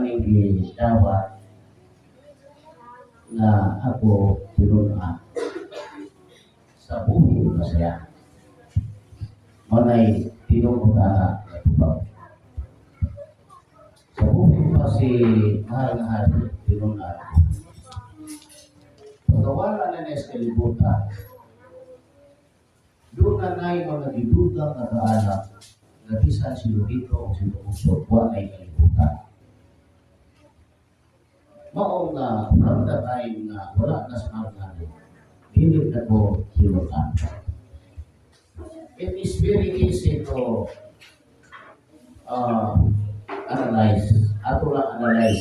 ning gidawat nga ako tinun-an sa buhi pa siya. Mao nay tinuod ana nga tubag. Sa buhi pa si mahal nga hari, tinun-an. Pagkawala na niya sa kalibutan, doon na na'y mga gidugang nga kaalam nga bisan si Lorito o si Lukso, wa na'y kalibutan. Mao nga from the time nga wala na sa mahal nga hari, dili na ko tinun-an. It is very easy to analyze. Ato lang analyze.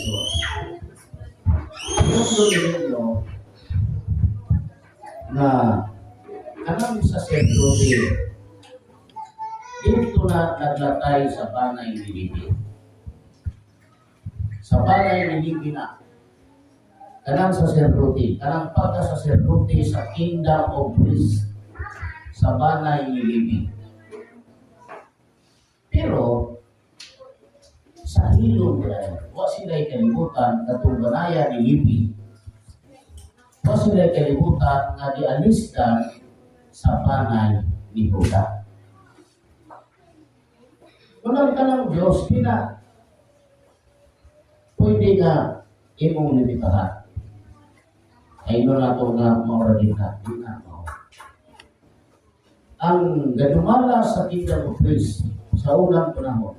So, yung ninyo na kanang saserdote dito na naglatay sa banay ni Levi. Sa banay ni Levi na kanang saserdote, kanang pagka-saserdote sa kingdom of priests sa banay ni Levi. Pero sa hilom diay, wa sila kalibutan katong banaya ni Levi. Wa sila kalibutan nga gialisdan sa banay ni Juda. Kung kanang Diyos, di na pwede nga imong limitahan. Ay no na to nga maura din na, di na mao. Ang gadumala sa kingdom of priests sa unang panahon,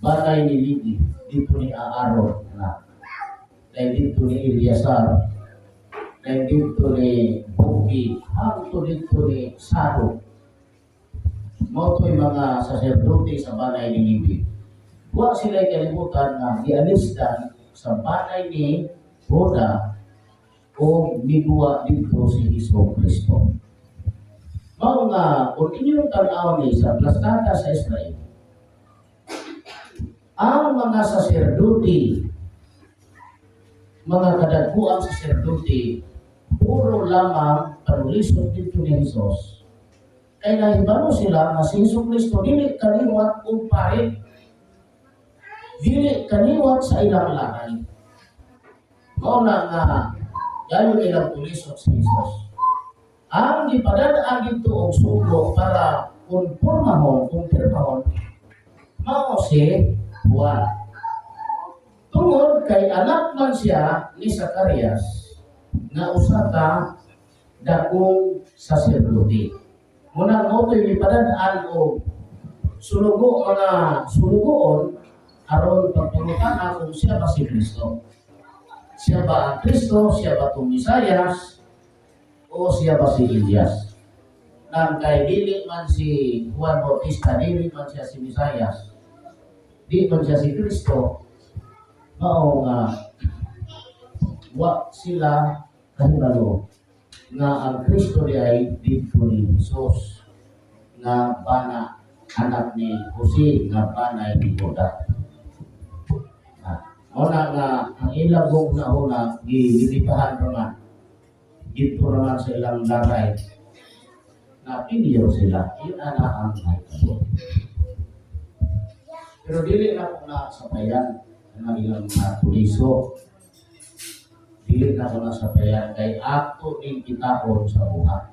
banay ni Levi, dito ni Aaron na, dahil dito ni Eleazar, dahil dito ni Buki, hangtod dito ni Sadok. Mao to'y mga saserdote sa banay ni Levi. Wa sila kalibutan nga gialisdan sa banay ni Juda o miguwa dito si Hesus Kristo. Mao nga kung inyong tan-aw ni sa plastada sa Israel, ang mga saserdote, mga kadagkuang saserdote, puro lamang panulisod dito ni Jesus. Kay nahibalo sila nga si Hesus Kristo dili kaliwat og pari. Dili kaliwat sa ilang lahi. Mao na nga dayon ilang pulisod si Jesus. Ang gipadadaan dito og sugo para kumpirmahon, kumpirmahon, mao si Juan. Tungod kay anak man siya ni Zacarias nga usa ka dakong saserdote. Muna mo to'y gipadadaan og sulugo, mga sulugoon, aron pagpangutana kung siya ba si Kristo. Siya ba ang Kristo? Siya ba itong Mesiyas? O siya ba si Elias? Nang kay dili man si Juan Bautista, dili man siya si Mesiyas, di man siya si Kristo, mao nga wa sila kahibalo nga ang Kristo di ay dito ni Jesus nga bana anak ni Jose nga banay ni Juda. Ah, mao na nga ang ilang buong nauna gilitahan raman dito raman sa ilang laray na piliyo sila, yun ana ang nahitabo. Pero dili na ko na sapayan ang ilang mga puliso. Dili na ko na sapayan kay ato ning kitaon sa buhat.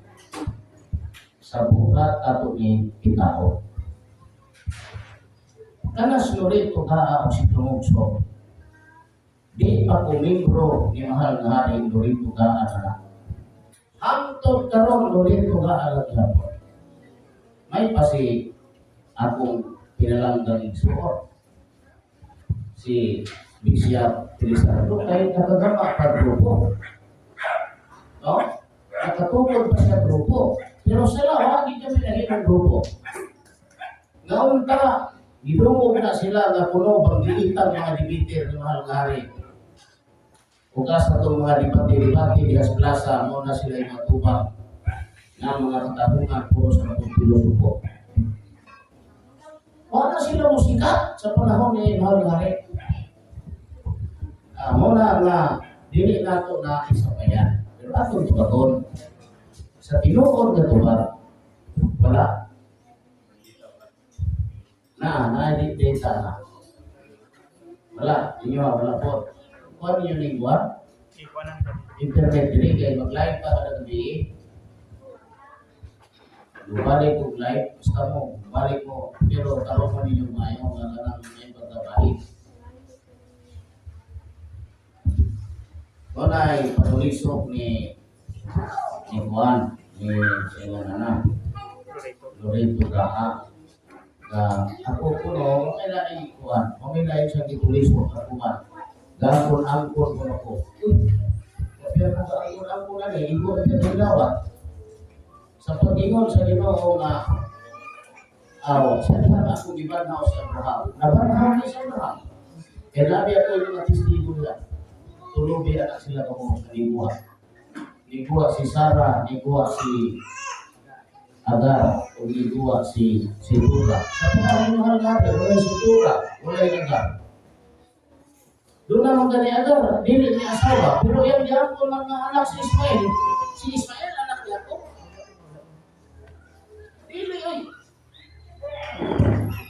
Sa buhat ato ning kitaon. Kanas Loreto Gaa o si Tungugso, di pa ko membro ni mahal nga hari, Loreto Gaa na lang. Hangtod karon, Loreto Gaa lang gihapon. May pa si akong pinalanggang igsuon, si Bishop Felizardo, kay nakagama pa grupo. No? Nakatukod pa siya grupo. Pero sila, wagi kami nahimong grupo. Ngaunta, gidungog na sila nga kuno banggiitan mga debater ni mahal nga hari. Ug asa itong mga debate-debate diha sa plaza, mo na sila yung matubang nga mga katarungan puro sa mga pilosopo. Wala sila musikat sa panahon ni mahal nga hari. Ah, mo na nga dili nato na isapayan. Pero atong tubagon sa tinuod nga tubag, wala. Na, na data na. Wala, inyo wala po. Kuha ninyo lingwa, Ikuanan ka. Internet diri kay mag-live pa kada gabi. Balik og live, basta mo, balik mo, pero tarong mo ninyo maayo nga kanang may pagkabalik. Wala ay panulisok ni Juan, ni sa ilang anak, Loreto. Loreto Gaa. Ga ako kuno, may laing kuan, may laing siya gitulisok ako man. Gangkon angkon kuno ko. Uy, pero kung angkon angkon na ni, igo na siya. Sa pag-ingon sa Ginoo nga aw, sa diha nga ako gibanhaw si Abraham. Nabanhaw ni si Abraham. Kaya labi ako yung mga testigo nila. Tulubi anak sila ko niguha. Niguha si Sarah, niguha si Agar, o niguha si Tura. Sa panahon ng natin, wala si Tura, wala yung Agar. Doon naman gani Agar, dili niya asawa, pero yung diyan ko lang nga anak si Ismael. Si Ismael, anak niya ko. Dili ay.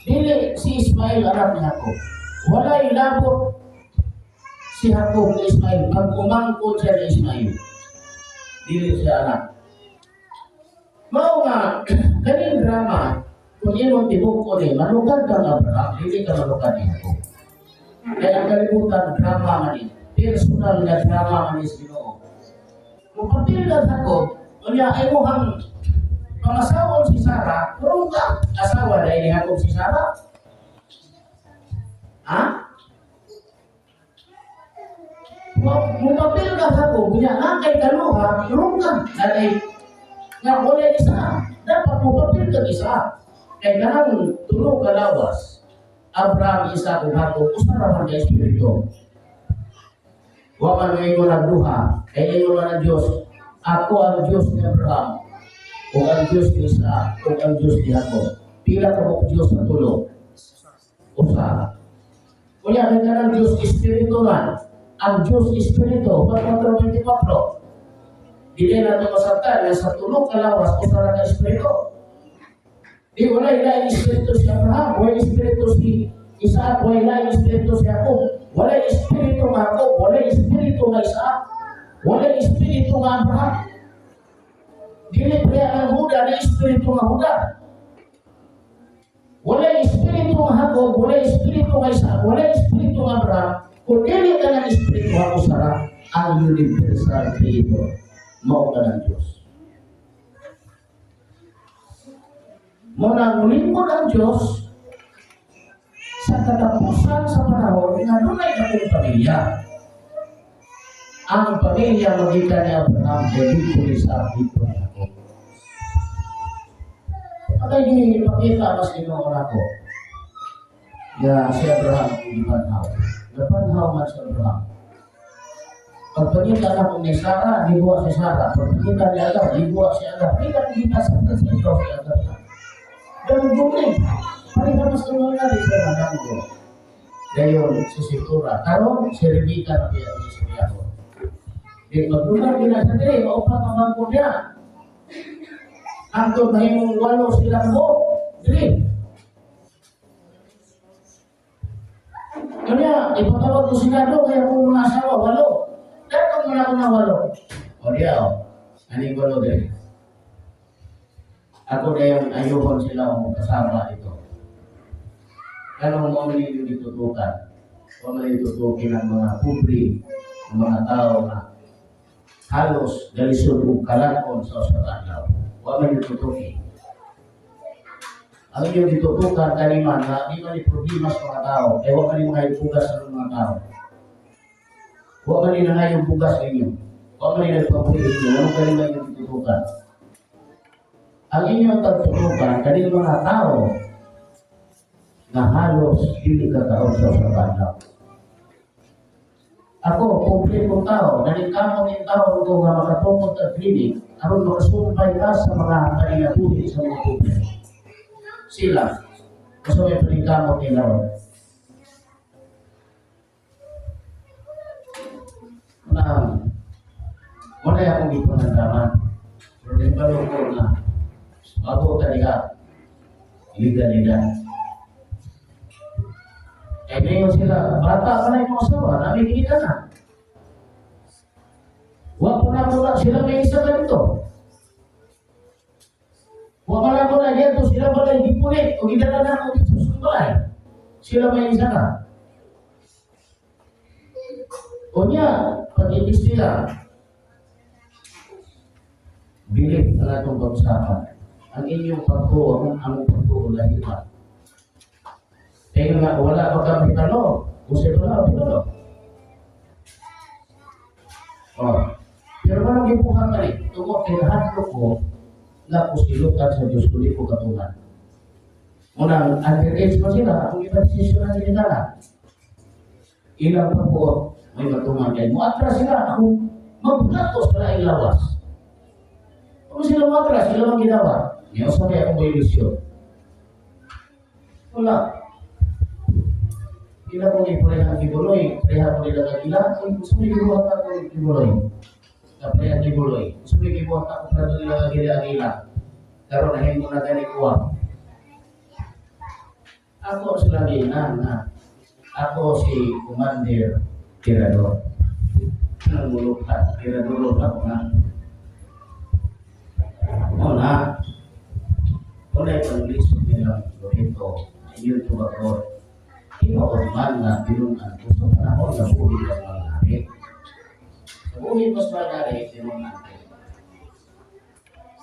Dili si Ismael anak ni Jacob. Walay labot si Jacob ni Ismael. Pag umangkon siya ni Ismael, dili siya anak. Mao nga, kaning drama, kung imong tibok ko ni, malukad kang Abraham, dili ka malukad ni Jacob. Kaya ang kalibutan, drama man ni. Personal na drama man ni sa Ginoo. Kung papil ka Jacob, unya ay mo hang pangasawon si Sarah, purong ka. Asawa dahil ni Jacob si Sarah. Ha? Mupapil ka Jacob, unya nga kay kaluha, purong ka. Dahil nga wala isa. Dapat mupapil ka isa. Kay kanang tulo ka lawas, Abraham, Isaac, ug Jacob, usa ra man ka espiritu. Wa man moingon ang duha, kay ingon man ang Dios, "Ako ang Dios ni Abraham, ug ang Dios ni Isaac, ug ang Dios ni Jacob." Pila ka buok Dios sa tulo? Usa. Unya kay kanang Dios espiritu man, ang Dios espiritu, 4:24. Dili na ito masabtan nga sa tulo ka lawas usa ra ka espiritu. Di wala laing espiritu si Abraham, wala espiritu si Isaac, wala laing espiritu si Jacob, wala espiritu nga Jacob, wala espiritu nga Isaac, wala espiritu nga Abraham. Dili pa ang Huda na espiritu nga Huda. Wala espiritu nga Jacob, wala espiritu nga Isaac, wala espiritu nga Abraham. Kung dili ka ng espiritu ako sara, ang universal creator, mao ka ng Diyos. Muna mulingkod ang Diyos sa katapusan sa panahon nga dunay akong pamilya. Ang pamilya magikan ni Abraham kay dito ni Isaac, dito ni Jacob. Patay di pakita mas Ginoo nako. Ya si Abraham gibanhaw. Nabanhaw man si Abraham. Pagpangita na kung ni Sarah, dibuha si Sarah. Pagpangita ni Agar, dibuha si Agar. Di ka kita sa ikaw si Agar. Damgo ni. Pareha mas Ginoo na rin sa damgo. Dayon si Situra. Karon si Rebecca na biya ni si Jacob. Di maglugar nila sa diri, maupa ka bangko niya. Hangtod mahimong walo silang mo. Diri. Kanya, ipatawag ko sila do, kaya kung mga asawa, walo. Dapat mo na ako na walo. O diya o, aning walo diri. Ako na yung ayuhon sila o kasama ito. Anong mo ninyo ditutukan? O man ditutukin ang mga pobre, ang mga tao na halos galisod o kalakon sa usa ka adlaw. Wa man ditutukin. Ang inyong ditutukan kaniman na di man ni problema sa mga tao, kaya wa man ni mga bugas sa mga tao. Wa man ni nangayong bugas ninyo. Wa man ni nagpabuhi ninyo. Wa man kaniman inyong ditutukan. Ang inyong tagtutukan kaning mga tao na halos dili ka taon sa usa ka adlaw. Ako, pobre kong tao, naningkamot ning tao ko nga makatukod at clinic, aron makasumpay ka sa mga paninabuhi sa mga pobre. Sila, gusto may paningkamot nila ron. Na, wala akong ipanandaman. Pero di ba ko na, bago ka diha, liga-liga. Kaya ngayon sila, bata pa na yung mga asawa, namin kita na. Wa po na po na sila may isa ka dito. Wa man ako na dito, sila ba na gipulit o gidala na ako dito sa balay. Sila may isa ka. O niya, pag-imbestiga, bilib ang atong pag-usapan. Ang inyong pagtuo, ang pagtuo lahi pa. Kaya nga, wala pa kami talo. Kung wala, talo. Oh. Pero anong gibuhat ka ni? Tungod kay nahadlok ko na kusilutan sa Diyos kung ko katungan. Unang, underage pa sila, akong iba desisyon na sila na. Ilang pa po, may matungan kay mo atras sila kung magbulat ko sa laing lawas. Kung sila mo atras, sila mang ginawa. Ngayon sabi akong may ilusyon. Wala. Ila kong ipuray ang kibuloy, pareha ko nila kagila, ay gusto mo gibuhat ako kibuloy. Kapareha kibuloy. Gusto mo gibuhat ako para nila kagila agila. Karon nahimo na gani kuha. Ako sila na na ako si Commander Tirador. Nangulukan, Tirador ako na. O na. Wala paglisod nilang Loreto, ayun to ako. Tinuod man na binunan ko sa panahon na buhi pa sa mga hari. Sa buhi pa sa mga hari, tinunan ko.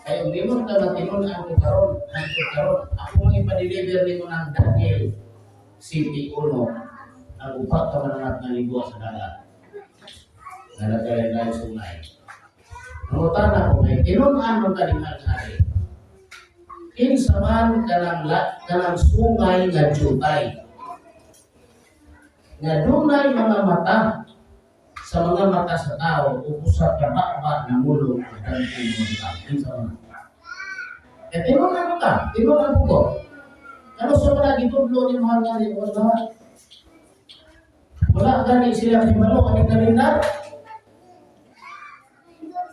Kaya kung mo ka na tinunan ko karon, hangtod karon, ako ang ipa-deliver nimo ng Daniel City 1, ang upat ka mananap nga ligo sa dagat. Nalagay sungay. Nangutana ko kay tinunan mo kaning hari. Kinsa man kanang kanang sungay nga jutay nga dunay mga mata sa mga mata sa tao ug usa ka baba na mulong ang dantong mga kinsa man. Eh tinunan mo ka, tinunan mo ko. Ano sa mga gitudlo ni mahal nga ni wala. Wala gani sila hibalo ani kalendar.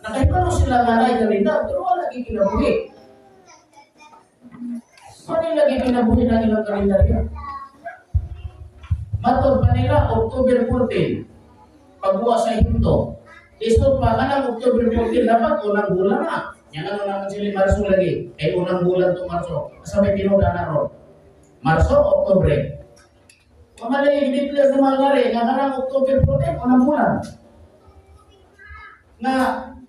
Nakahibalo sila nga nay kalendar pero wala gi kinabuhi. Wala lagi kinabuhi na ilang kalendaryo. Matod pa nila, October 14, pagbuwa sa Ehipto. Isod pa kanang October 14, dapat unang bulan na. Yan ano naman sila Marso lagi. Ay unang bulan to Marso. Asa may tinuda na ron. Marso, Oktobre. Pamalay, i-declare sa mga ngari, nga kanang October 14, unang bulan. Nga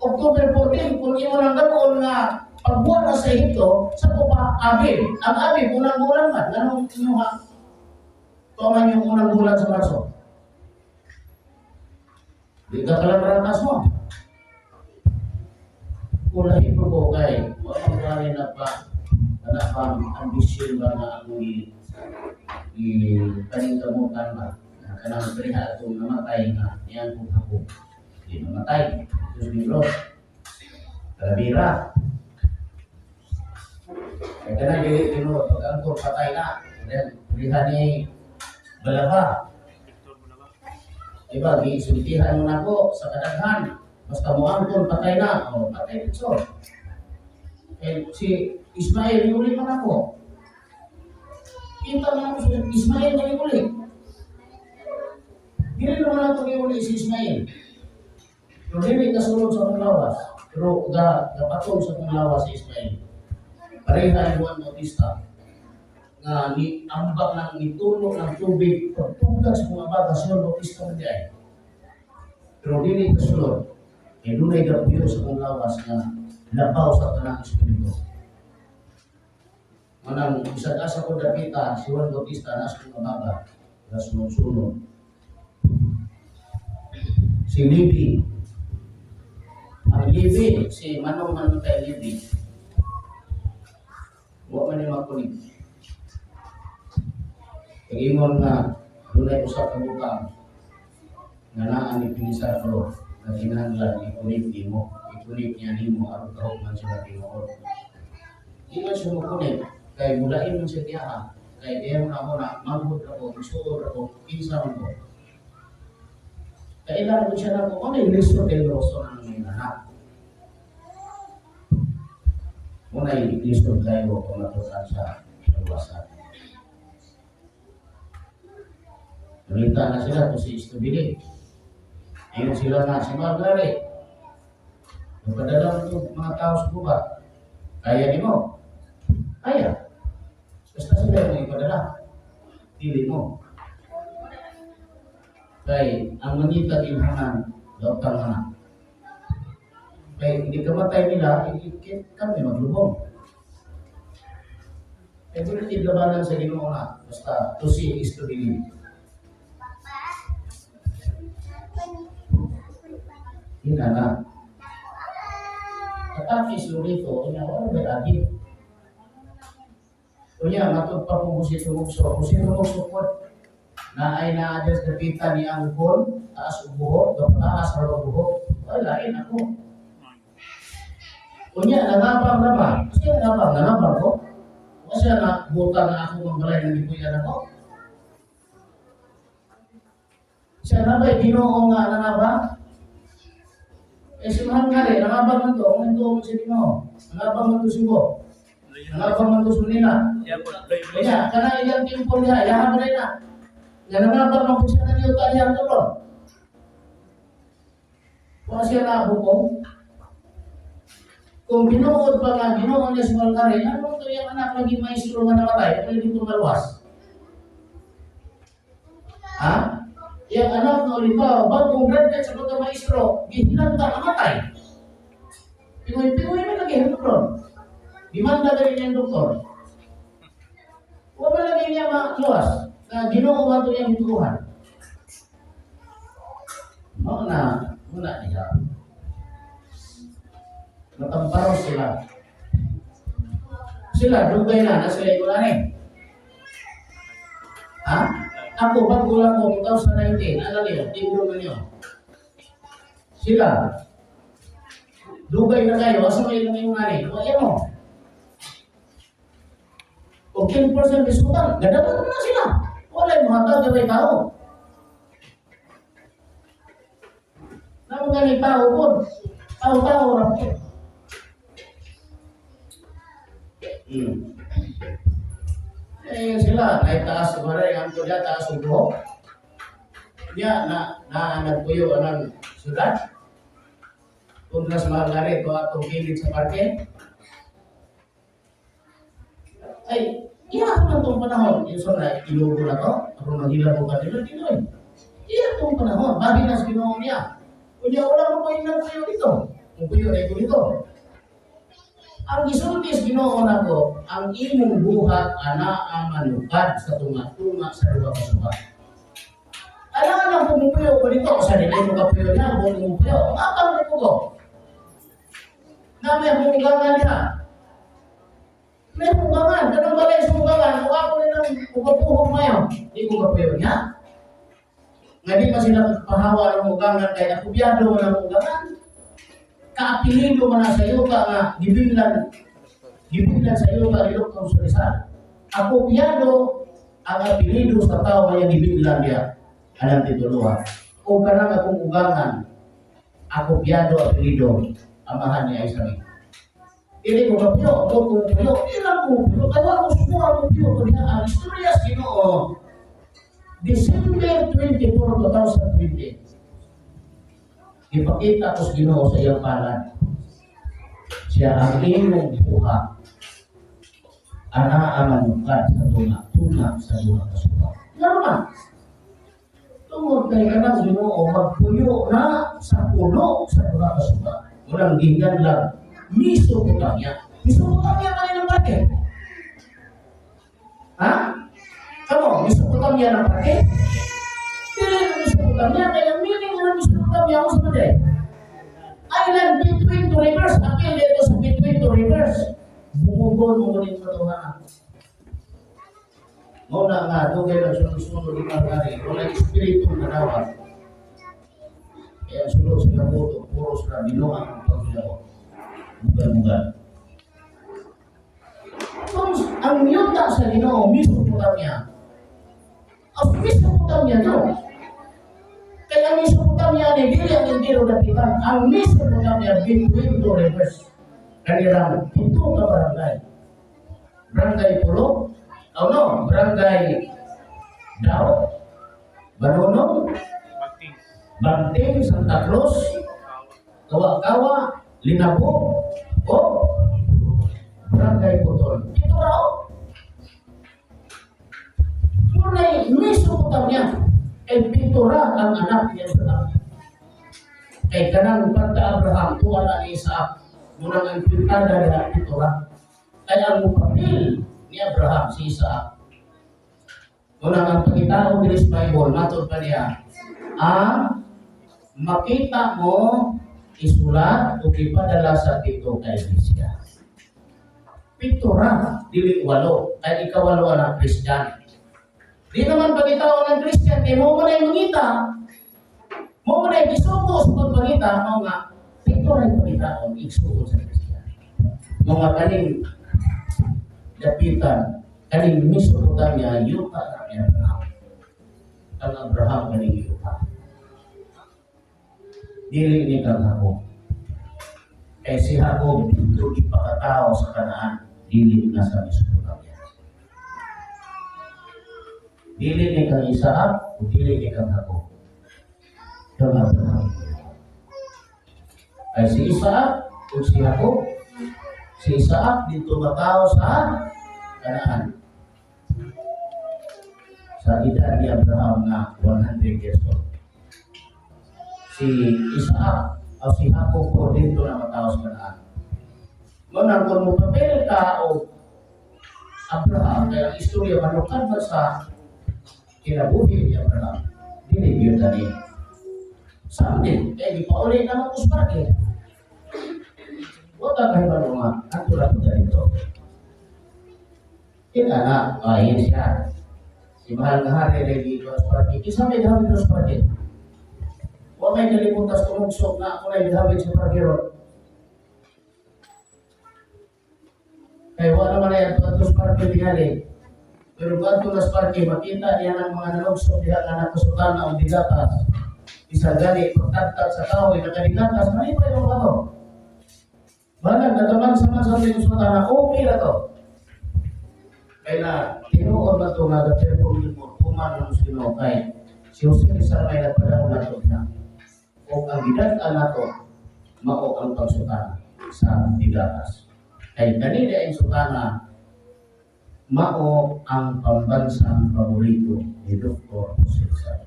October 14, kung imo nang ganoon nga pagbuwa na sa Ehipto, sa ko pa Abib. Ang Abib, unang bulan man. Ganun inyo ha? Tuman yung unang bulan sa Marso. Di ka kalamratas mo. Kulahin mo ko kay, wala gani na pa, na pa ambisyon ba na akong i paningkamutan ba? Na kanang periha atong namatay nga, yan kung ako. Di namatay. Diyos libro. Kalabira. Kaya kanang dili tinuod, pag angkor patay na. Then, periha ni Balaba. Victor Bulaba. Diba, gisultihan mo na ko sa kadaghan. Basta mo angkon, patay na. O, patay dito. Eh, si Ismael, uli man ako. Kita man ako si Ismael na uli. Dili naman ako uli si Ismael. Pero dili kasulod sa akong lawas. Pero gapatong sa akong lawas si Ismael. Pareha ni Juan Bautista nga ni ambak ng nitulo ng tubig pagtugtag sa mga baga si Juan Bautista man diay. Pero dili kasulod kay dunay gapuyo sa akong lawas nga labaw sa tanang espiritu. Manang bisag asa ko dapita si Juan Bautista na sa mga baga nga sunod-sunod. Si Libby. Ang Libby, si Manong Manong kay Libby. Wa man ni makunig. Kagingon nga dunay usa ka butang nga naa ni Pinisardo nga kinahanglan i-connect nimo, i-connect niya nimo aron kahog man sila tinuod. Di man siya mo-connect kay mulain man siya niya kay diyan na ako na manghod ako, isuod ako, kinsa man ko. Kailan ko siya na ko, ano yung lisod kay Rosso na may anak. Muna yung lisod kayo kung matutan sa kaluwasan. Nangita na sila kung si Istubili. Ayun sila nga si Margaret. Nagpadala mo mga tao sa gubat. Kaya ni mo? Kaya. Basta sila yung ipadala. Dili mo. Kay ang mangita ginhanan, daotang anak. Kay hindi ka matay nila, kami maglubong. Kaya dili labanan sa Ginoo na. Basta to see is to believe. Hina na. Atake si Lorito, unya, wala ba lagi? Unya, matod pa po si Tumugso. Kung si Tumugso po, na ay na-adjust kapita ni Angkol, taas o buhok, taas o buhok, wala, lain ako. Unya, nangabang na ba? Kasi nangabang, nangabang ko. Kasi na, buta na ako ng balay ng gipuyan ako. Siya na ba'y Ginoo nga nangabang? Eh, si Mahal nga rin, nangabang man to, ang ito mo si Ginoo. Nangabang man to si Bo. Nangabang man to sa Manila. Yeah po. Loy loy. Kaya, kana ilang timpo niya, yaha pa rin na. Nga nangabang man po siya ng iyo taliyang to ron. Kung siya na bukong, kung binuod pa nga, binuod niya sa Malkari, anong to yung anak lagi maestro nga namatay, ano dito maluwas? Ha? Yung anak na ulitaw, bagong graduate sa pagka-maestro, gihinang ka namatay. Pingoy-pingoy man lagi, ano ron? Dimanda ka rin niyang doktor. Huwag man lagi niya maluwas, na Ginoo man ito niyang hituhan. Mao na, muna niya. Natamparo sila. Sila, dugay na, nasa ikulan eh. Ha? Ako, bago lang ko, 2019, ano niyo, tingnan niyo. Sila, dugay na kayo, asa may lang yung ngani? O, yan mo. O 10% diskutan, gadaman na sila. Wala yung mga tao, gabay tao. Namun gani tao po, tao-tao ra po. Eh sila, naitaas sa baray, ang tuya, taas ang buhok. Niya, na, na nagpuyo anang sudat. Kung nas mga ito atong gilid sa parke. Ay, iya ako lang itong panahon. Yung so na, ilugo na to. Ako maghila ko ka nila, dinoy. Iya itong panahon. Bakit nas Ginoo niya? Kunya, wala mo pa yung nagpuyo dito. Kung puyo na ito dito. Ang gisulti sa Ginoo nako, ang imong buhat ana manukad sa tunga-tunga sa duha ka suba. Alam nga pumupuyo ko dito, sa dili mo kapuyo niya, buong mumupuyo. Ang apang mo ko. Na may humugangan niya. May humugangan, kanang balay sa humugangan, kung ako rin ang ugapuhong mayo, di ko kapuyo niya. Nga di pa sila magpahawa ng humugangan, kaya nakubiyado mo ng humugangan. Kaapilido man na sa iyo ka nga gibinglan, gibinglan sa iyo ka rilok kang Rizal. Akopyado ang apelido sa tao nga gibinglan niya anang tituluha. O kanang akong ugangan, akopyado apelido amahan niya ay sami. Dili ko kapuyo, ko kumupuyo, ilang kumupuyo, kaya wala ko subukan kumupuyo ko niya ang istorya sa Ginoo. December 24, 2020. Ipakita ko sa Ginoo sa iyang palad. Siya ang imong buhat. Ana ang manukad sa tunga-tunga sa duha ka suba. Ngano man? Tungod kay kanang Ginoo magpuyo na sa puno sa duha ka suba. Walang gigan lang. Mesopotamia. Mesopotamia man ang parke. Ha? Kamo, Mesopotamia ng parke? Dili na Mesopotamia, kaya meaning ng Mesopotamia ako sa Madrid. Island between two rivers. Apil dito sa between two rivers. Bumugon mo rin katotohanan. Mao na nga, dugay lang sunod-sunod di Margari. Wala espiritu na dawat. Kaya sulod sila boto, puro sila binuang ang pagbilaw. Bugal-bugal. Kung ang yuta sa Ginoo, Mesopotamia. Ang Mesopotamia do. Kaya ang Mesopotamia ni dili ang entero dapitan. Ang Mesopotamia between two rivers. Kanirang pito ka barangay. Barangay Pulo, oh no, Barangay Dao, Banunong, Bagting. Banting, Santa Cruz, Kawa-Kawa, Linabo, o Barangay Putol. Ito raw. Muna'y Mesopotamia. Kay pito ra ang anak ni Abraham. Kay kanang pagka Abraham, tuwa na ni Isaac, munang ang pintada nila pito ra. Kay ang mupapil ni Abraham si Isaac. Munang ang pagkitao diri sa Bible, matod pa niya, ang makita mo isulat o ipadala sa pito ka iglesia. Pito ra, dili walo. Kay ikawalo ang Christian. Di naman pagkitao ng Christian, kay mo man ay mangita. Mo man ay gisugo sa pagpangita, mao nga, pito ra yung pagkitaon, igsugo sa Christian. Mga kaning dapitan, kaning Mesopotamia, yuta na ni Abraham. Ang Abraham kaning yuta. Dili ni kang Jacob. Kay si Jacob dito ipakatao sa Kanaan, dili na sa Mesopotamia. Dili ni kang Isaac, o dili ni kang Jacob. Kang Abraham. Kay si Isaac o si Jacob, si Isaac dito matao sa Kanaan. Sa edad ni Abraham na 100 years old. Si Isaac o si Jacob po dito na matao sa Kanaan. Muna kung mo papel ka o Abraham, kaya ang istorya manukad ba sa kinabuhi ni Abraham, dili yun tani. Samtin, kaya di pa uli naman ko sa parke. Wala kayo ba nga, ato lang po dito. Kita na, ayun siya. Si mahal nga hari, lagi ito sa parke. Isa may dahawin sa parke. Wa may kalimutas tumugso na ako na idahawin sa parke ron. Kaya wala naman na yan, ato sa parke tingali. Pero kanto na sa parke, makita niya ng mga nanugso diha nga nakasutan na ang digatas. Isa gani, pagtagtag sa kahoy, nakadigatas, malipay mo ba to? Balag, nataman sa man sa ating usutan na okay na to. Kaya na, tinuod na ito nga, the mo, tuman ng Ginoo kay si Jose Rizal may nagpadahon na ito na. O ang gidat-an na to, mao ang pagsutana sa digatas. Kay kanila ang sutana, mao ang pambansang paborito ni Dr. Jose Rizal.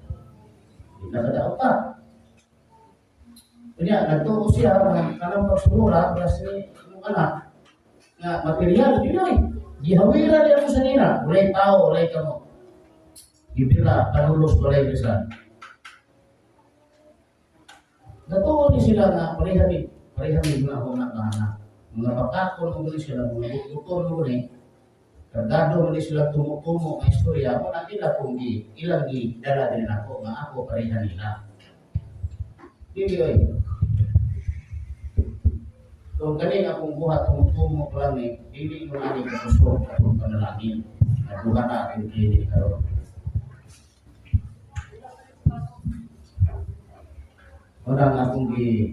Di nakadaot pa. Kunya, nagtuo siya nga kanang pagsulura, kasi imong anak, nga material, yun ay. Gihawira niya mo sa nila. Walay tao, walay kamo. Gibila, kanulos, walay bisan. Natuo ni sila nga, parehami, parehami mga ako nga anak. Mga bakakon mo ni sila, mga bukbukon mo ni, kargado mo ni sila tumutumo ang istorya, mo na ila kung gi, ilang gi, dala din ako, nga ako pareha nila. Dili oy. Kung galing akong buhat, tumutumo ko lang eh, dili mo na ni kakusog atong panalangin. Naduha na akong dili karon. Unang akong gi